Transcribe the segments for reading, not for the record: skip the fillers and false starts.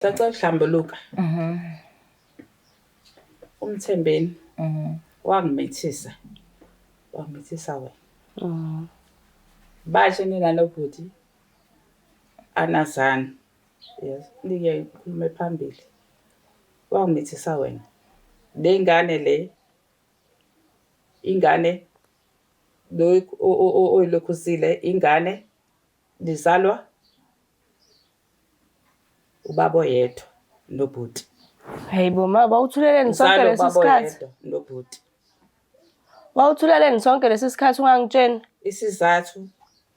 Sacela ukuhlambuluka. UMthembeni wangimithisa. Wangimithisa wena. Basho nina nobhuti anazani. Yes, nike ngikhulume phambili. Wangimithisa wena. Le ngane le ingane lo oyilokhuzile ingane nizalwa ubaba oyedwa nobhuti. Hayibo ma wawuthuleleni sonke Uzalwa lesi ubaba sikhathi? oyedwa nobhuti. Wawuthuleleni sonke lesi sikhathi ungangitsheni? Isizathu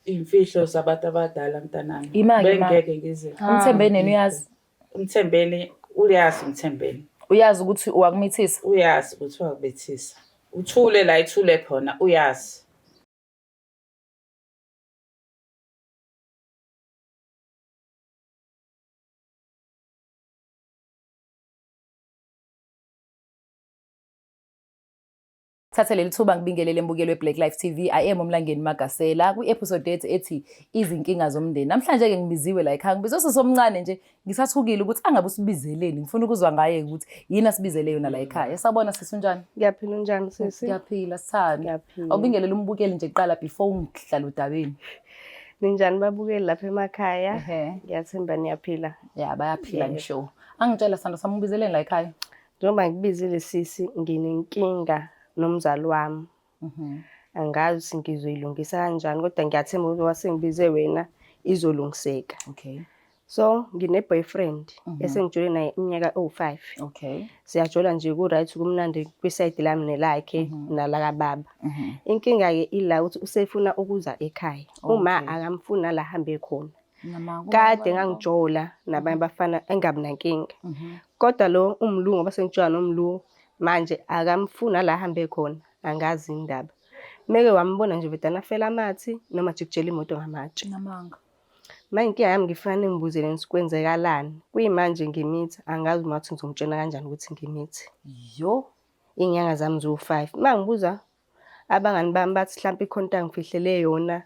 iy'mfihlo zabantu abadala mntanami. Ima-ke ma. Bengeke ngize. Umthembeni yena uyazi. Umthembeni uyazi umthembeni. Uyazi ukuthi uwakumithisa. Uyazi ukuthi wakubethisa. Uthule la ethule khona uyazi. Thatha leli thuba ngibingelele embukelo we-Black Life TV. I am uMlangeni Magasela kwi-episode yethu ethi izinkinga zomndeni. Namhlanje-ke ngibiziwe la ekhaya, ngibizwe sisomncane nje, ngisathukile ukuthi angabe usibizeleni. Ngifuna ukuzwa ngaye ukuthi yini asibizele yona la ekhaya. Sawubona sisi, unjani? Ngiyaphila unjani sisi? Ngiyaphila sithando. Ngiyaphila. Awubingelele umbukeli nje kuqala before ungihlala udabeni. Ninjani babukeli lapha emakhaya? Ehhe. Ngiyathemba niyaphila. Ya bayaphila ngisho. Angitshela sithando sami ubizeleni la ekhaya. Njengoba ngikubizile sisi, nginenkinga nomzali wami. Angazi ukuthi ngizoyilungisa kanjani kodwa ngiyathemba ukuthi ngoba sengibize wena izolungiseka. Okay. So ngine-boyfriend esengijole naye iminyaka ewu-5. Okay. Siyajola nje ku-right kumnandi kwisayidi lami nelakhe nalakababa. Inkinga-ke ila ukuthi usefuna ukuza ekhaya. Uma akamfuni nala ahambe khona. Nama Kade ngangijola nabanye abafana engabi nankinga. Kodwa lo umlungu ngoba sengijola nomlungu manje akamfuni nala ahambe khona angazi indaba. Meke wambona nje vedane afela amathe noma ajikijele imoto ngamatshe. Namanga. Manje inkinga yami ngifuna ningibuzele ngithi kwenzekalani. Kuyimanje ngimithi angazi uma ukuthi ngizomtshela kanjani ukuthi ngimithi. Yo. Iy'nyanga zami ziwu-5. Uma ngibuza abangani bami bathi hlampe ikhona into angifihlele yona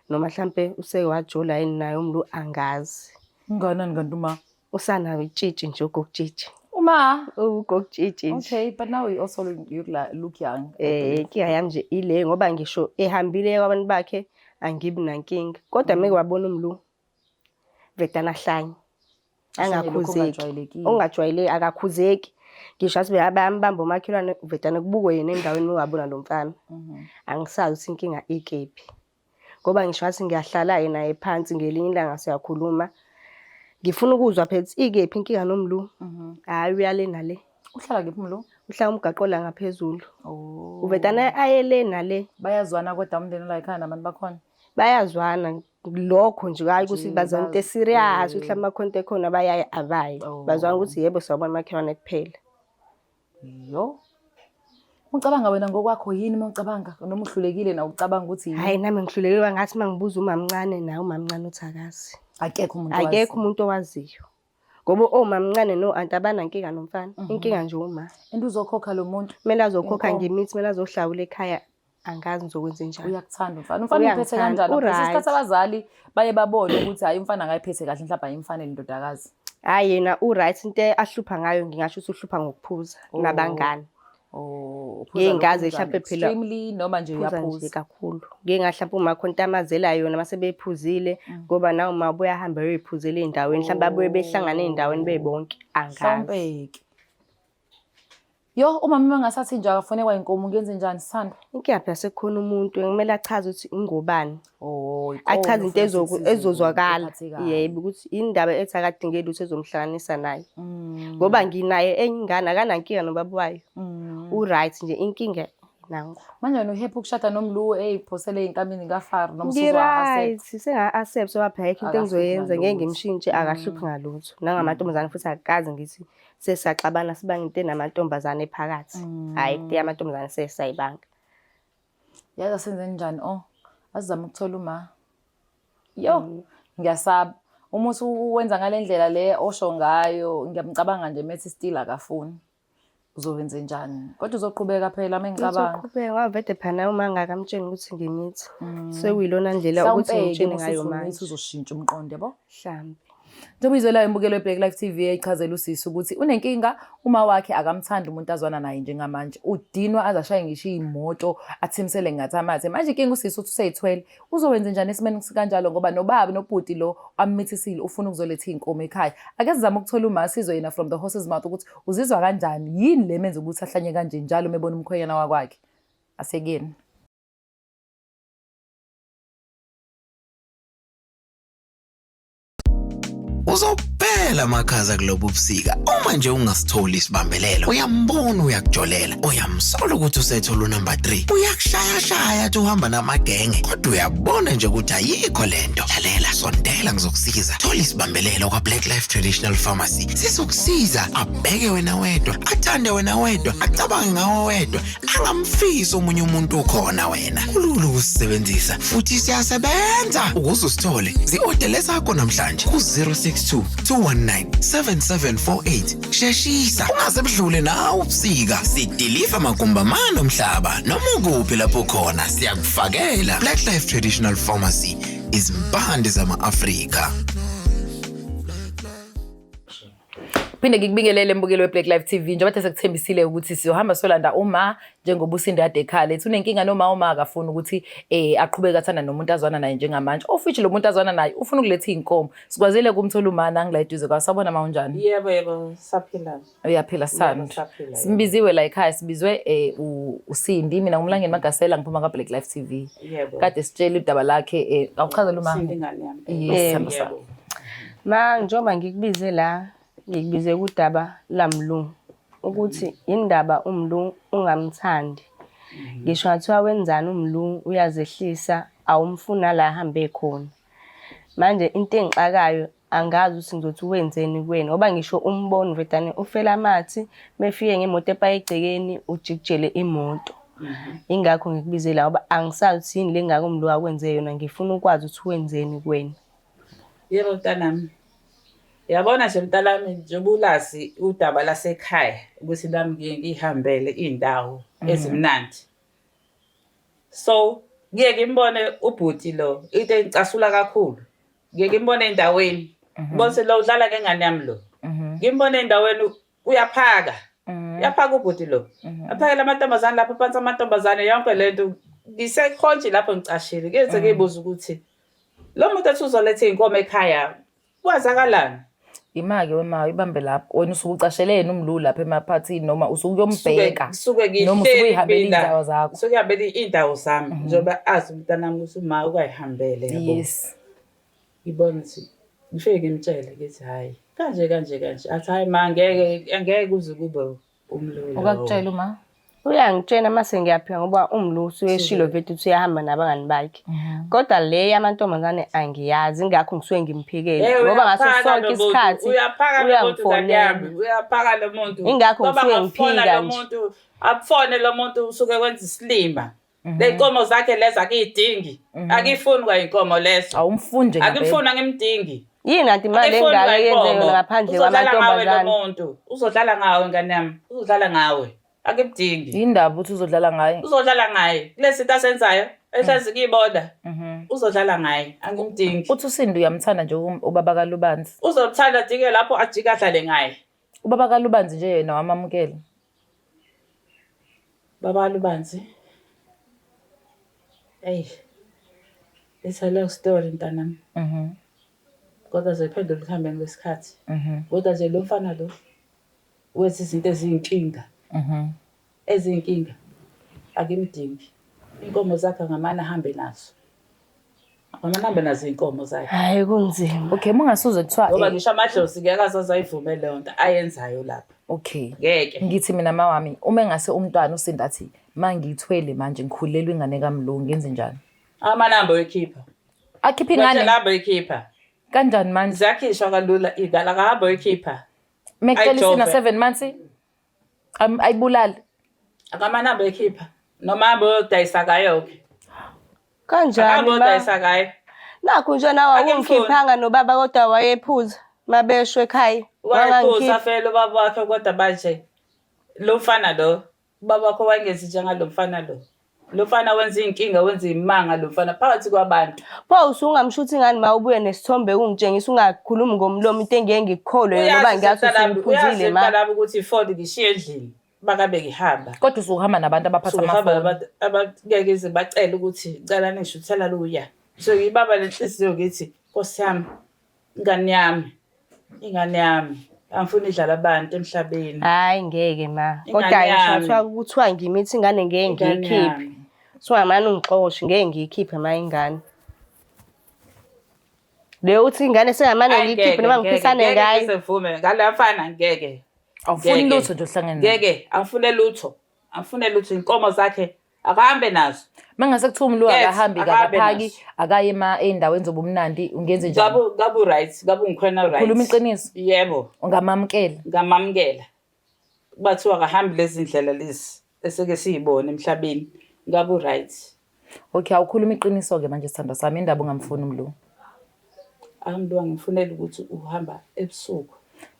noma hlampe useke wajola yini naye umlu angazi. Unganani kanti uma? Usanawo itshitshi nje ugogutshitshi. Uma. Ugogutshitshi nje. Okay, but now you also look, you look young. Eh inkinga yami nje ile ngoba ngisho ehambile kwabantu bakhe angibi nankinga. Kodwa meke wabona umlu vedana ahlanye. Ahlanye lokhu Angakhuzeki. okungajwayelekile. Ongajwayeleki akakhuzeki. Ngisho athi bayambamba umakhelwane vedana kubukwe yena endaweni ungabona lo mfana. Angisazi ukuthi inkinga ikephi. Ngoba ngisho athi ngiyahlala yena naye phansi ngelinye ilanga siyakhuluma. Ngifuna ukuzwa phela ukuthi ikephi inkinga nomlu. Hhayi uyale nale. Uhlala kephi umlu? Uhlala umgaqo la ngaphezulu. Oh. Uvedana aye le nale. Bayazwana kodwa umndeni la ekhaya nabantu bakhona. Bayazwana lokho nje hayi ukuthi Nje, bazwana into eserious ukuthi mhlawumbe akhona into ekhona bayaye abayi. Oh. Bazwana ukuthi yebo siyabona makhelwane kuphela. Yo. Ucabanga wena ngokwakho yini uma ucabanga noma uhlulekile na ucabanga ukuthi yini? Hhayi nami ngihlulekile ngathi uma ngibuza umamncane naye umamncane uthi akazi. Akekho umuntu Akekho umuntu owaziyo. Ngoba omamncane no-anti abanankinga nomfana. Inkinga nje uma. And uzokhokha lo muntu. Kumele azokhokha Inkomo. ngemithi, kumele azohlawula ekhaya. Angazi ngizokwenza njani. Uyakuthanda umfana. Umfana uphethe Uyangithanda, kanjani? Phela u-right. isikhathi abazali baye babone ukuthi hayi umfana akayiphethe kahle mhlawumbe ayimfanele indodakazi. Hhayi yena u-right into ahlupha ngayo ngingasho ukuthi uhlupha ngokuphuza nabangani. Oh, Ngeke ngaze mhlampe phela extremely noma nje phuza nje uyaphuza. kakhulu. Ngeke ngahlampe uma khona into amazela yona mase bephuzile ngoba nawe uma ubuya ahambe ayoyiphuzela ey'ndaweni mhlawumbe babuye behlangane ey'ndaweni bebonke angazi. Mhlawumbe-ke. Yo, umama uma ngasathi nje akafune kwayinkomo ngenze njani sithando? Inkinga phela sekukhona umuntu kumele achaze ukuthi ingobani. Oh, Achaze into ezozwakala. Yebo. Yebo ukuthi indaba ethi akadingeki lutho ezomhlanganisa naye. Ngoba nginaye enye ingane akanankinga nobaba wayo. U-right nje inkinga nangu. Manje wena uhappy ukushada nomlu eyiphosele ey'nkamini kaFaro noma usuzwa-accept? Ngi-right, senga-accept ngoba phela ayikho into Akahluphi engizoyenza ngeke ngalutho. ngimshintshe akahluphi ngalutho. Nangamantombazane futhi akaze ngithi sesiyaxabana sibanga into enamantombazane phakathi. Hhayi into yamantombazane sesayibanga. Yazi asenze njani oh asizame ukuthola uma. Yo, ngiyasaba. Uma usuwenza ngale ndlela le osho ngayo, ngiyamcabanga nje methi still akafuni. Uzowenze njani? Kodwa uzoqhubeka phela uma ngicabanga. Ngizoqhubeka ngoba vele phela naye uma ngakamtsheni ukuthi ngimithi. Sekuyilona ndlela ukuthi Mhlawumpe-ke ngimtshene ngayo uma manje. uzoshintsha umqondo yabo. Mhlampe. Njengoba izwelayo imbukelo yeBlack Life TV eyichazela usisi ukuthi unenkinga uma wakhe akamthandi umuntu azwana naye njengamanje. Udinwa aze ashaye ngisho iy'moto athimisele ngathi amathe. Manje inkinga usisi uthi useyithwele. Uzowenza njani esimeni sikanjalo ngoba nobaba nobhuti lo ammithisile ufuna ukuzoletha iy'nkomo ekhaya. Ake sizame ukuthola uma sizwe yena from the horse's mouth ukuthi uzizwa kanjani, yini le menza ukuthi ahlanye kanje njalo uma ebona umkhwenyana wakwakhe. Asekuyena. Uzophela amakhaza kulobu busika uma nje ungasitholi isibambelelo. Uyambona uyakujolela, uyamsola ukuthi usethola unumber 3. Uyakushayashaya athi uhamba namagenge, kodwa uyabona nje ukuthi ayikho lento. Lalela, sondela ngizokusiza. Thola isibambelelo kwa Black Life Traditional Pharmacy. Sizokusiza abheke wena wedwa, athande wena wedwa, acabange ngawe wedwa, angamfisi omunye umuntu ukhona wena. Kulula ukusisebenzisa futhi siyasebenza. Ukuze usithole, zi-odele sakho namhlanje ku-062 219 7748. Sheshisa, ungaze budlule nawe ubusika. Sidiliva magumbamane omhlaba noma ukuphi lapho khona siyakufakela. Black Life Traditional Pharmacy, izimpande zama-Afrika. Phinde ngikubingelele mbukeli weBlack Life TV njengoba sekuthembisile ukuthi sizohamba solanda uma njengoba usinde kade ekhala ethi unenkinga noma uma akafuni ukuthi aqhubeke athanda nomuntu azwana naye njengamanje of which lo muntu azwana naye ufuna ukuletha iy'nkomo. Sikwazile ukumthola uma nangila eduze kwaso. Sawubona ma, unjani? Yebo, yebo, saphila. Uyaphila sithando? Yebo, saphila, yebo. Simbiziwe la ekhaya, sibizwe uSindi, mina ngumlangeni Magasela ngiphuma ka Black Life TV. Yebo. Kade sitshela udaba lakhe awuchazela uma. Sindi ingane yami. Yes, sithando sami. Yebo. Ma, njengoba ngikubize la, ngikubize kudaba lamlungu ukuthi indaba umlungu ungamthandi. Ngisho ngathiwa wenzani umlungu uyazehlisa, awumfuna la ahambe khona. Manje into engixakayo angazi ukuthi ngizothi wenzeni kuwena ngoba ngisho umbono vedane ufela amathi mefike ngemoto epaye egcekeni ujikijele imoto. Ingakho ngikubize la ngoba angisazi ukuthi yini le ngaka umlungu akwenze yona, ngifuna ukwazi ukuthi wenzeni kuwena. Yebo mntanami. Yabona nje mntanami njengoba ulazi udaba lasekhaya ukuthi nami ngiye ngihambele iy'ndawo ezimnandi. So ngiye ngimbone ubhuti lo into engicasula kakhulu. Ngiye ngimbone endaweni. Ngibone ukuthi lo udlala ngengane yami lo. Ngimbone endaweni uyaphaka. Uyaphaka ubhuti lo. Aphakela amantombazane lapho phansi amantombazane yonke lento. Ngisekhonje lapho ngicashile. Kuyenze ngiyibuza ukuthi lo muntu ethi uzoletha iy'nkomo ekhaya kwazakalani? Ima-ke wema ibambe lapho. Wena usuke ucashele yena umlu lapha emaphathini noma usuke uyombheka. Suke Noma usuke ngihleli uyihambela mina. iy'ndawo zakho. Suke ngihambela iy'ndawo zami njengoba azi umntanami ukuthi uma ukayihambele yabo. Yes. Ngibona ukuthi ngifike ngimtshele ngithi hhayi kanje kanje kanje athi hhayi ma ngeke angeke kuze kube umlulu. Ukakutshela uma? Uyangitshela mase ngiyaphika ngoba umlu usuyeshilo vele ukuthi uyahamba nabangani bakhe. Kodwa le yamantombazane angiyazi ingakho ngisuke ngimphikele Eh, ngoba ngaso uyaphaka sonke lo muntu, isikhathi uyaphaka lo muntu ngane yami, uyangifonela. uyaphaka lo muntu. Ingakho Ngoba ngisuke ngafona ngiphika lo nje. muntu, akufone lo muntu usuke wenza isilima. Le nkomo zakhe lezo akuyidingi. Akifuni kwa inkomo lezo. Awumfuni nje ngempela. Akifuni angimdingi. Yini kanti imali Akifuni engaka kwa eyenze inkomo. yona ngaphandle Uzodlala ngawe lo kwamantombazane? muntu. Uzodlala ngawe ngane yami. Uzodlala ngawe. Akimdingi. Yindaba ukuthi uzodlala ngaye. Uzodlala ngaye. Kulesi sinto asenzayo ehlezi kuyibona. Uzodlala ngaye. Angimdingi. Uthi uSindi uyamthanda nje ubaba kaLubanzi. Uzomthanda ajike lapho ajike adlale ngaye. Ubaba kaLubanzi nje yena wamamukela. Baba Lubanzi. Hey. It's a long story mntanami. Kodwa zoyiphendula ekuhambeni kwesikhathi. Kodwa nje lo mfana lo wenza izinto eziyinkinga. Eziyinkinga. Akimdingi. Inkomo zakhe ngamane ahambe nazo. Ngamane ahambe nazo inkomo zakhe. Hayi kunzima. Okay, mungasuze kuthiwa Ngoba ngisho amadlozi ngeke azaze ayivume leyo nto ayenzayo lapha. Okay. Ngeke. Ngithi mina mawami uma engase umntwana uSindi athi mangithwele manje ngikhulelwe ingane kaMlungu ngenze njani? Amanamba oyikhipha. Akhiphe ingane Ngane oyikhipha. kanjani manje? Ziyakhishwa kalula igala akahamba oyikhipha. Mekucela isina Ayijove. 7 months ayibulale. Akamanamba oyikhipha. Noma ahambe oyodayisa ngayo ke. Kanjani Akahambe ma? oyodayisa ngayo. Nakhu nje nawe Akimfuni. awungikhiphanga nobaba kodwa wayephuza mabesho ekhaya. Wayephuza Wangangikhipha. fela ubaba wakhe kodwa manje lo mfana lo ubaba wakho wayengenzi njengalo mfana lo. Lo mfana wenza iy'nkinga, wenza iy'manga lo mfana phakathi kwabantu. Pho usungamshuthi ngani ma ubuye nesithombe ungitshengisa ungakhulumi ngomlomo into engeke ngikukholwe yona ngoba ngiyazi ukuthi ungiphuzile ma. Uyazi ukuthi ifoni ngishiye endlini bakabe ngihamba. Kodwa usuhamba nabantu abaphatha Suhamba amafoni. nabantu abangeke ize bacele ukuthi cela ningishuthela luya. So ngibaba lenhliziyo ngithi Nkosi yami ingane yami ingane yami angifuni idlala abantu emhlabeni. Hhayi ngeke ma. Ingane Kodwa ngisho yami. kuthiwa kuthiwa ngimithi ingane ngeke Ingane ngiyikhiphe. yami. Sungamane ungixoshe ngeke ngiyikhiphe ma ingane. Leyo uthi ingane sengamane Hhayi, ngiyikhiphe ngeke, noma ngeke, ngiphisane ngeke ngayo. ngize ngivume ngala mfana ngeke. Awufuni Ngeke. lutho nje uhlangene naye. Ngeke angifune lutho. Angifune lutho inkomo zakhe akahambe nazo. Mangase kuthiwa umlu Yes, akahambi akahambe akaphaki nazo. akaye ema ey'ndaweni zobumnandi ungenze njani? Ngabu ngabu right, ngabu ngikhona right. Khuluma iqiniso. Yebo, Ungamamukela. ngamamukela. Bathiwa akahambi lezi ndlela lezi eseke siyibone emhlabeni. Ngabu right. Okay, awukhuluma iqiniso-ke manje sithandwa sami indaba ungamfuni umlu. Angilwa ngifunela ukuthi uhamba ebusuku.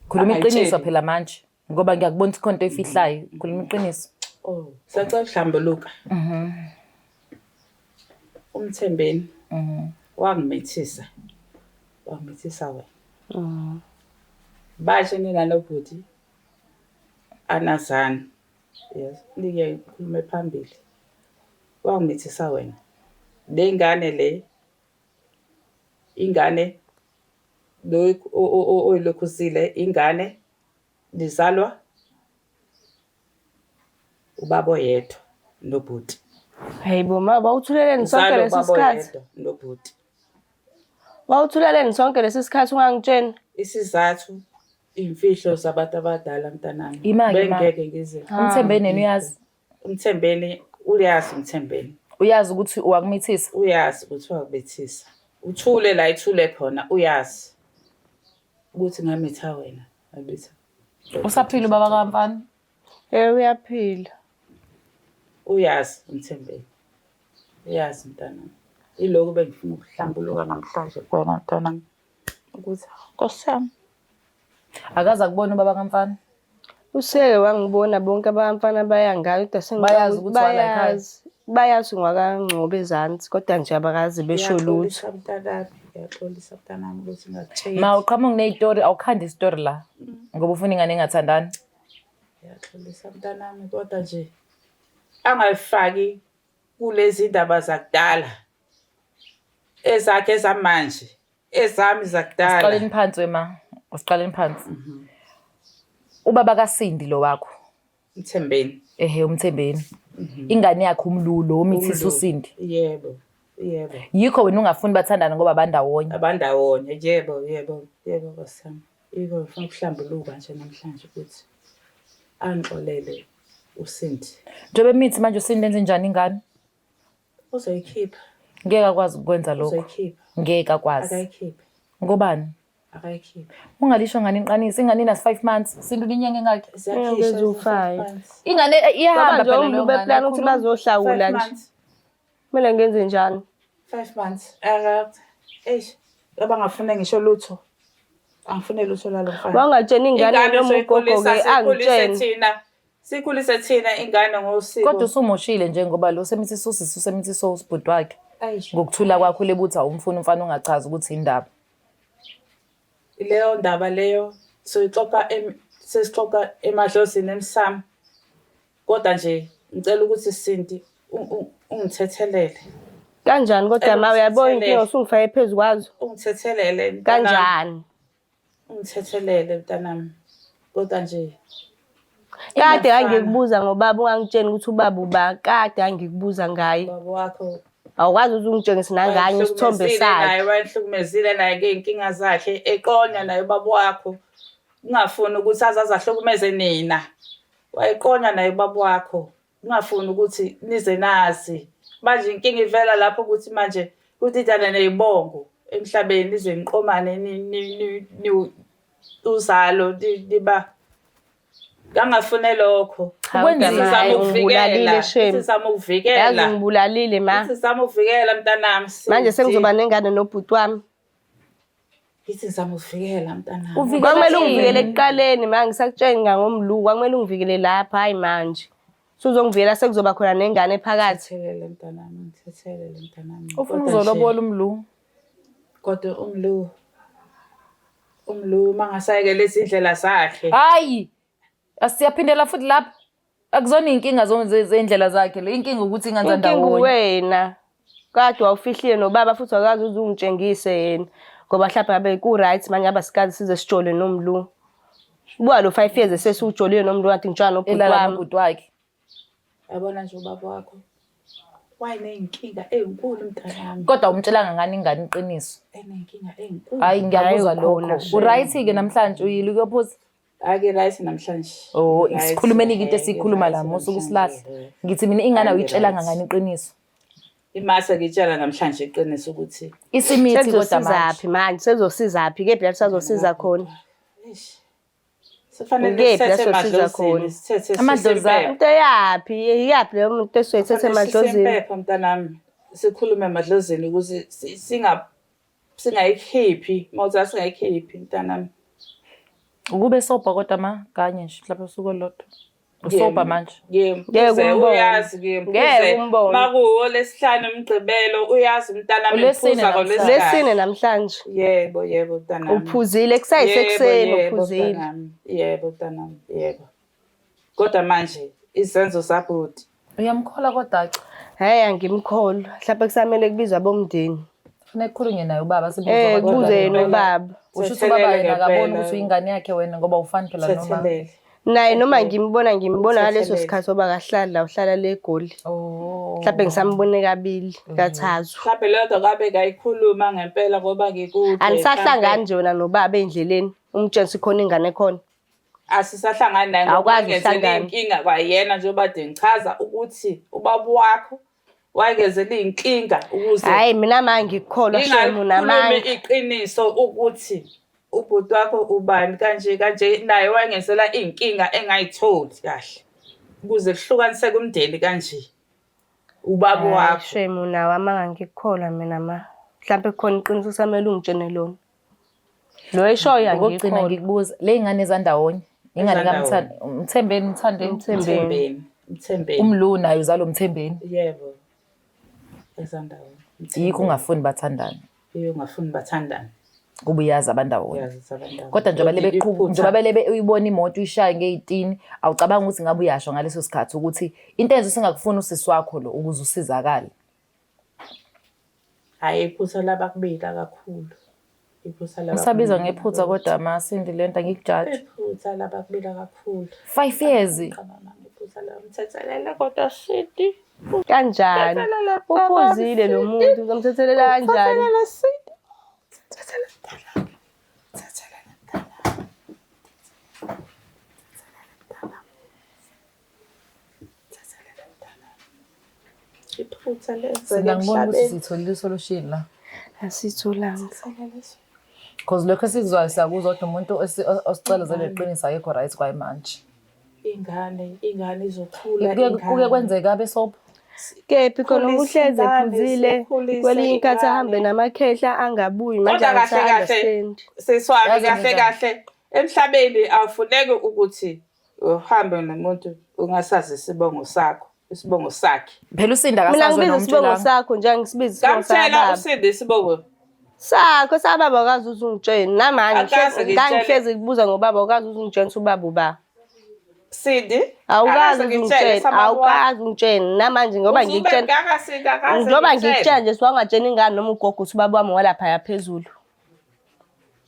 Khuluma iqiniso Angayitsheli. phela manje ngoba ngiyakubona ukuthi khona into oyifihlayo. Khuluma iqiniso. Oh, sacela ukuhlambuluka. Umthembeni wangimithisa. Wangimithisa wena. Bashe nina nobhuti anazani. Yes, nike ngikhulume phambili. Wangimithisa wena. Le ngane le ingane lo oyilokhuzile ingane nizalwa ubaba oyedwa nobhuti. Hayi bo ma wawuthuleleni sonke Uzalwa lesi ubaba sikhathi? oyedwa nobhuti. Wawuthuleleni sonke lesi sikhathi ungangitsheni? Isizathu iy'mfihlo zabantu abadala mntanami. Ima-ke ma. Bengeke ngize. Umthembeni yena uyazi. Umthembeni uyazi umthembeni. Uyazi ukuthi uwakumithisa. Uyazi ukuthi wakubethisa. Uthule la ithule khona uyazi ukuthi ngamitha wena. Ngabitha. Usaphila ubaba kamfana? Eh uyaphila. Uyazi umthembeni. Uyazi mntanami. Ilokhu bengifuna ukuhlambuluka namhlanje kuwena mntanami. Ukuthi Nkosi yami. Akaze akubona ubaba kamfana? Useke wangibona bonke abamfana bayangayo kodwa sengicabanga Bayazi ukuthi wala ekhaya? bayazi. Bayazi ngwakaNgcobo ezansi kodwa nje abakaze besho lutho. Ngiyaxolisa mntanami, ngiyaxolisa mntanami ukuthi ngakutsheli. Ma uqhamuka neyitori awukhandi isitori la ngoba ufuna ingane engathandani. Ngiyaxolisa mntanami kodwa nje angayifaki kulezi ndaba zakudala. Ezakhe ezamanje, ezami zakudala. Asiqaleni phansi wema. Asiqaleni phansi. Ubaba kaSindi lo wakho. Mthembeni. Ehe umthembeni. Ingane yakhe umlulo omithisa Umlu. uSindi. Yebo, yebo. Yikho wena ungafuni bathandane ngoba bandawonye. Abandawonye, yebo, yebo, yebo Nkosi yami. Yiko ngifuna ukuhlambuluka nje namhlanje ukuthi angixolele uSindi. Njengoba emithi manje uSindi enze njani ingane? Uzoyikhipha, Ngeke akwazi ukwenza lokho. uzoyikhipha. Ngeke akwazi. Akayikhiphe, Ngobani? akayikhiphe. Ungalisho ngani iqiniso ingane ina 5 months. Sintu linyanga engakhi? Ziyakhishwa Eziwu-five. Ingane Ngoba iyahamba nje phela umntu leyo ngane. beplana ukuthi akhuluma. bazohlawula Five nje. months. Kumele ngenze njani? 5 months. Aka eish, abangafune ngisho lutho. Angifune lutho lalo mfana. Wangatsheni ingane Ingane noma soyikhulisa, ugogo-ke siyikhulise angitshene. thina. Sikhulise thina ingane ngosiko. Kodwa usumoshile nje ngoba lo semithi usisi usemithi usibhuti wakhe. Eish. Ngokuthula kwakho lebuthi awumfuni umfana ungachazi ukuthi indaba. Leyo ndaba leyo soyixoxa sesixoxa emadlozini emsamo. Kodwa nje ngicela ukuthi Sinti ungithethelele. Kanjani kodwa Cela ma uyabona ungithethelele. inkinga usungifake phezu kwazo? Ungithethelele mntanami. Kanjani? Ungithethelele mntanami. Kodwa nje Kade Ingafana. ngangikubuza ngobaba ungangitsheni ukuthi ubaba uba kade ngangikubuza ngaye. baba wakho Awukwazi ukuthi ungitshengise nanganye isithombe wayehlukumezile naye sakhe. wayehlukumezile naye ngey'nkinga zakhe eqonya naye ubaba wakho ungafuni ukuthi aze aze ahlukumeze nina wayeqonya naye ubaba wakho ungafuni ukuthi nize nazi manje inkinga ivela lapho ukuthi manje kudidane ney'bongo emhlabeni nize niqomane uzalo niba ngangafune lokho. Cha, Kwenzile. kodwa ma, Sizama hayi, ukuvikela. ungibulalile shame. Sizama Yazi ukuvikela. ungibulalile ma. Sizama ukuvikela mntanami. Manje sengizoba nengane nobhuti wami. Ngithi ngizama ukuvikela mntanami. Uvikela Kwakumele ini? ungivikele ekuqaleni ma ngisakutsheni ngangomluku, kwakumele ungivikele lapha, hayi manje. Suzongivela sekuzoba khona nengane phakathi. Thethelele mntanami, ngithethelele mntanami. Ufuna Kodwa nje- uzolobola umlungu. Kodwa umlu umlu mangasayeke lezi ndlela zakhe. Hayi. Asiyaphindela futhi lapha. Akuzona iy'nkinga zey'ndlela zakhe le. Inkinga ukuthi ingane Inkinga zandawonye. uwena. Kade wawufihlile nobaba futhi wakazi uze ungitshengise yena. Ngoba mhlawumbe ngabe ku-right manje ngabe asikaze size sijole nomlu. Buka lo 5 years esesiwujolile nomlu kanti ngijwayela nobhuti Elala wami. nobhuti wakhe. Yabona nje ubaba wakho wayeney'nkinga ey'nkulu mntanami. Kodwa umtshelanga ngani ingane iqiniso. Eney'nkinga ey'nkulu. Hayi ngiyakuzwa Hhayi, ukhona lokho. shame. Uright-ke namhlanje uyile ukuyophuza? Ake right namhlanje. Oh, Right, sikhulumeni-ke into eh, esiyikhuluma right la musa namhlanje, ukusilahla. eh. Ngithi mina ingane Hhayi, awuyitshelanga right. ngani iqiniso. Imase ngitshela namhlanje iqiniso ukuthi Isimithi kodwa manje. Sezosizaphi manje? Sezosizaphi? Kephi lapho sazosiza khona? eish. Sifanele Ukephi la sithethe siyosiza emadlozini, khona? sithethe Amadlozi sishe impepho. Into yaphi? Iyaphi leyo muntu esoyithethe Kufanele sishe emadlozini? impepho mntanami. Sikhulume emadlozini ukuze singayikhiphi, mawuthi singayikhiphi mntanami. Ukube sobha kodwa ma kanye nje mhlawumbe usuku olulodwa. Usobha manje. Ngeke Ngiyembuze umbone. uyazi Ngeke ngiyembuze umbone. makuwo lesihlanu umgqibelo uyazi mntanami Ulwesine ngiphuza namhlanje. ngolwesihlanu. Lesine namhlanje. Yebo yebo mntanami. Uphuzile kusayisekuseni Yebo, yebo, uphuzile. mntanami. Yebo mntanami yebo. Kodwa manje izenzo zabhuti Uyamkhola kodwa cha. Hhayi angimkholwa. Mhlawumbe kusamele kubizwe abomndeni. Kufuneka kukhulunywe naye ubaba sibuze Eh kodwa kuze yena. yena ubaba. Usho ukuthi ubaba Thethelele yena akaboni ngempela. ukuthi uyingane yakhe wena ngoba ufani phela noma. thethelele. Naye noma ngimbona ngimbona ngaleso Thethelele. sikhathi ngoba akahlali la uhlala le eGoli. Oh. Mhlawumbe ngisambone kabili kathathu. Mhlawumbe leyo nto kabe kayikhuluma ngempela ngoba ngikude. Anisahlangani nje wena nobaba endleleni. Umtshele ukuthi khona ingane khona. Asisahlangani naye ngoba Awukwazi ngenzela ukuhlangana. iy'nkinga kwayena njengoba de ngichaza ukuthi ubaba wakho wayengenzela iy'nkinga ukuze Hhayi mina ma ngikukholwa shame ngingalikhulumi unamanga. iqiniso ukuthi ubhuti wakho ubani kanje kanje naye wayengenzela iy'nkinga engayitholi kahle ukuze kuhlukaniseke umndeni kanje ubaba Hhayi wakho. shame unawo amanga ngikukholwa mina ma. Mhlawumbe kukhona iqiniso kusamele ungitshene lona. Lo eshoyo Okokugcina angikholwa. ngikubuza le ingane ezandawonye. Ingane Ezandawonye. kaMthande, Mthembeni, Mthandeni. Mthembeni. Mthembeni, Mthembeni. Umlu naye uzalwa uMthembeni. Yebo. Ezandawonye. Yikho ungafuni bathandane. Iyo ungafuni bathandane. Kuba uyazi abandawonye. Uyazi ukuthi abandawonye. Kodwa njengoba lebe Iphutha. njengoba lebe uyibona imoto uyishaye ngey'tini, awucabangi ukuthi ngabe uyasho ngaleso sikhathi ukuthi into enza usingakufuni usisi wakho lo ukuze usizakale. Hhayi iphutha labakubili kakhulu. Iphutha Usabizwa ngephutha kodwa masindi lento angikujaji. Iphutha labakubili kakhulu. 5 years. Cabanga iphutha lamthethelele kodwa Sidi. Kanjani? Thethelela Uphuzile lo muntu uzomthethelela kanjani? Thethelela Sidi. Thethelela mntanami. Thethelela mntanami. Thethelela mntanami. Thethelela mntanami. Iphutha lenzeka Sina ngibona ukuthi emhlabeni. sitholile isolution la. Asitholanga. Because lokho esikuzwayo siyakuzwa kodwa umuntu osicela zeleqiniso akekho right kwayimanje. Ingane, ingane izokhula. Kuke kuke kwenzeka abe sopho. Kephi khona Khulisa uhleze ingane, ephuzile sikhulise kwelinye inkathi ingane. ahambe namakhehla angabuyi manje Kodwa kahle kahle angisa-understand. siswami Yazi kahle ngenzani? kahle emhlabeni awufuneki ukuthi uhambe nomuntu ungasazi isibongo sakho isibongo sakhe. Phela uSinda Mina akasazi ngibiza wena isibongo umtshelanga. sakho nje angisibizi isibongo Ngamtshela sakababa. uSindi isibongo. Sakho sababa awukaze uze ungitshele namanje Akaze ngitshele. ngangihlezi kubuza ngobaba awukaze uze ungitshele ukuthi ubaba uba. Sindi Awukaze akaze uze ngitshele ungitshele, sababa wakho. awukaze ungitshele namanje ngoba Uzube ngikutshela ngaka Sindi akaze njengoba ngitshele. ngikutshela nje siwangatshela ingane noma ugogo ukuthi ubaba wami walaphaya phezulu.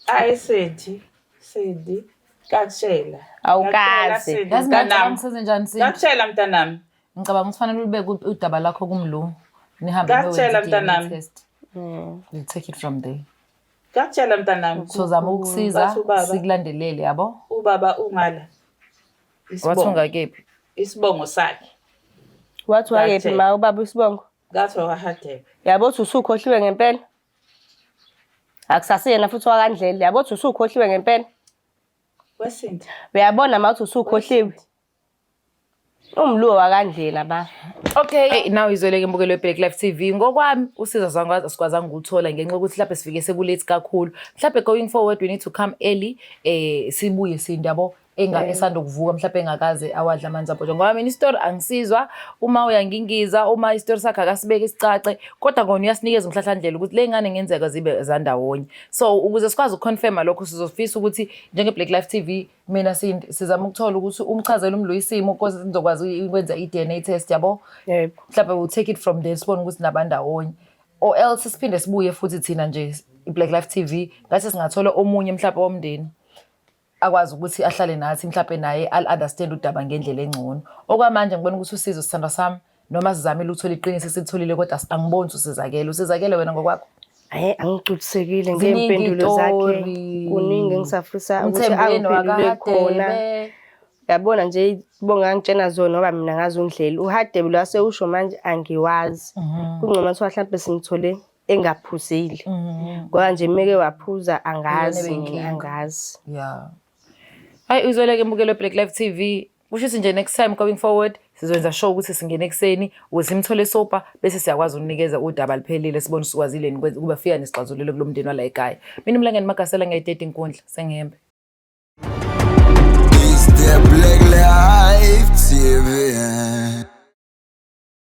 Hayi Sindi, Sindi kakutshela. Awukaze. Sindi, Yazi mina ngicabanga mntanami. ukuthi senze njani Sindi? Ngakutshela mntanami. Ngicabanga ukuthi fanele ulibeke udaba lakho kumlungu. Nihambe Ngakutshela, niyowenza i-DNA mntanami. test. We'll take it from there. Ngakutshela mntanami. Sozama ukukusiza Bathi ubaba. sikulandelele yabo. Ubaba ungala. Wathi Isibongo. ungakephi? Isibongo sakhe. Wathi wakephi Ngakutshela. ma ubaba isibongo? Ngathi wakwaHadebe. Yabo uthi usukhohliwe ngempela. Akusasiyena futhi wakandlela. Yabo uthi usukhohliwe ngempela. Wesindi. Uyabona ma uthi usukhohliwe. Umluo wakandlela ba. Okay, hey, now izweleke imbukelo yeBlack Life TV. Ngokwami usizo azange sikwazanga ukuthola ngenxa yokuthi mhlawumbe sifike sekulate kakhulu. Mhlawumbe going forward we need to come early sibuye Sindi yabo. Enga esanda ukuvuka mhlawumbe engakaze awadla amanzi abhotshwa ngoba mina isitori angisizwa uma uyangingiza uma isitori sakhe akasibeke sicace kodwa kona uyasinikeza umhlahlandlela ukuthi le ngane ngenzeka zibe zandawonye. So ukuze sikwazi ukuconfirma lokho sizofisa ukuthi njenge-Black Life TV mina sizama ukuthola ukuthi umchazele umlo isimo ukuze sizokwazi ukwenza i-DNA test yabo. Yebo. Mhlawumbe we'll take it from there sibone ukuthi nabandawonye or else siphinde sibuye futhi thina nje i-Black Life TV ngathi singathola omunye mhlawumbe womndeni akwazi ukuthi ahlale nathi mhlawumbe naye al-understand udaba ngendlela engcono. Okwamanje ngibona ukuthi usizo sithandwa sami noma sizamile ukuthola iqiniso esilitholile kodwa angiboni ukuthi usizakele. Usizakele wena ngokwakho? Hhayi, angigculisekile Ziningi ngey'mpendulo zakhe. iy'tori. Kuningi engisafisa ukuthi Umthembeni angiphendule khona. wakaHadebe. Yabona nje bonga angitshena zona ngoba mina ngazi undlela. UHadebe lo asewusho manje angiwazi. Kungcono kuthiwa hlampe simthole engaphuzile. Ngoba nje meke waphuza angazi Iyona mina ebeyinkinga. angazi. Yeah. Hayi uzweleke mbukelo Black Life TV. Kusho ukuthi nje next time going forward sizokwenza sure ukuthi singene ekuseni ukuze simthole sopa bese siyakwazi ukunikeza udaba liphelile sibone sikwazile yini ukuba fika nesixazululo kulo mndeni wala ekhaya. Mina uMlangeni Magasela ngiyayideda inkundla sengihembe.